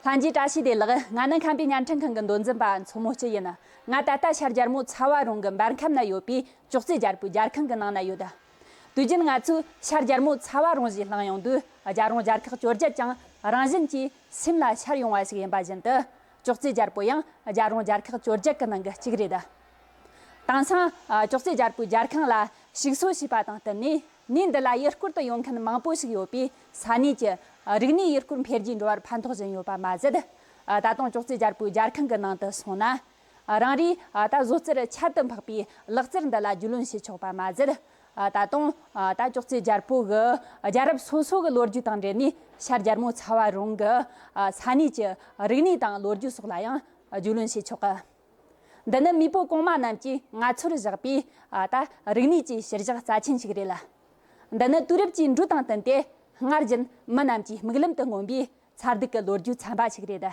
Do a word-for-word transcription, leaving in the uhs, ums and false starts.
ལྷན་རྒྱས་བཀྲ་ཤིས་བདེ་ལེགས། ང་ནི་མཁན་པོའི་བརྙན་འཕྲིན་ཁང་གི་མདོ་འཛིན་པ་མཚོ་མོ་སྐྱིད་ཡིན། ང་ད་ལྟ་ཤར་རྒྱལ་མོ་ཚ་བ་རོང་གི་འབར་ཁམས་ན་ཡོད་པའི་ཅོག་ཙེ་རྒྱལ་པོའི་རྒྱལ་ཁང་གི་ནང་ན་ཡོད། དུས་རྒྱུན་ང་ཚོས་ཤར་རྒྱལ་མོ་ཚ་བ་རོང་ཞེས་གླེང་ཡོང་དུས། རྒྱལ་རོང་རྒྱལ་ཁག་བཅོ་བརྒྱད་ཀྱང་རང་བཞིན་གྱིས་སེམས་ལ་ཤར་ཡོང་བ་ཞིག་ཡིན་པ་བཞིན་དུ། ཅོག་ཙེ་རྒྱལ་པོ་ཡང་རྒྱལ་རོང་རྒྱལ་ཁག་བཅོ་བརྒྱད་ཀྱི་ནང་གི་གཅིག་རེད། དེང་སང་ཨ་ཅོག་ཙེ་རྒྱལ་པོའི་རྒྱལ་ཁང་ལ་ཞིག་གསོ་བྱས་པ་དང་བསྟུན་ནས། གནས་འདི་ལ་ཡུལ་སྐོར་དུ་ཡོང་མཁན་མང་པོ་ཞིག་ཡོད་པས། ས་གནས་ཀྱི་རིག་གནས་ཡུལ་སྐོར་འཕེལ་རྒྱས་འགྲོ་བར་ཕན་ཐོགས་བཞིན་ཡོད་པ་མ་ཟད། ཨ་ད་དུང་ཅོག་ཙེ་རྒྱལ་པོའི་རྒྱལ་ཁང་གི་ནང་དུ་སོང་ན། ཨ་རང་རེའི་ཨ་ད་བཟོ་རྩལ་ཁྱད་དུ་འཕགས་པའི་ལག་རྩལ་འདི་ལ་རྒྱུས་ལོན་བྱེད་ཆོག་པ་མ་ཟད། ཨ་ད་དུང་ཨ་ད་ཅོག་ཙེ་རྒྱལ་པོ་གི་རྒྱལ་རབས་སོ་སོ་གི་ལོ་རྒྱུས་དང་འབྲེལ་ནས། ཤར་རྒྱལ་མོ་ཚ་བ་རོང་གི་ཨ་ས་གནས་ཀྱི་རིག་གནས་དང་ལོ་རྒྱུས་སོགས་ལ་ཡང་རྒྱུས་ལོན་བྱེད་ཆོག་གི། འདི་ནི་མེས་པོ་གོང་མ་རྣམས་ཀྱིས་ང་ཚོར་བཞག་པའི་ཨ་ད་རིག་གནས་ཀྱི་གཞིར་བཞག་རྩ་ཆེན་ཞིག་རེད། འདི་ནི་དུས་རབས་ཀྱི་འགྲོས་དང་བསྟུན་ཏེ། སྔར་བཞིན་མི་རྣམས་ཀྱིས་མིག་ལམ་དུ་མངོན་པའི་མཚར་སྡུག་གི་ལོ་རྒྱུས་ཚན་པ་ཞིག་རེད།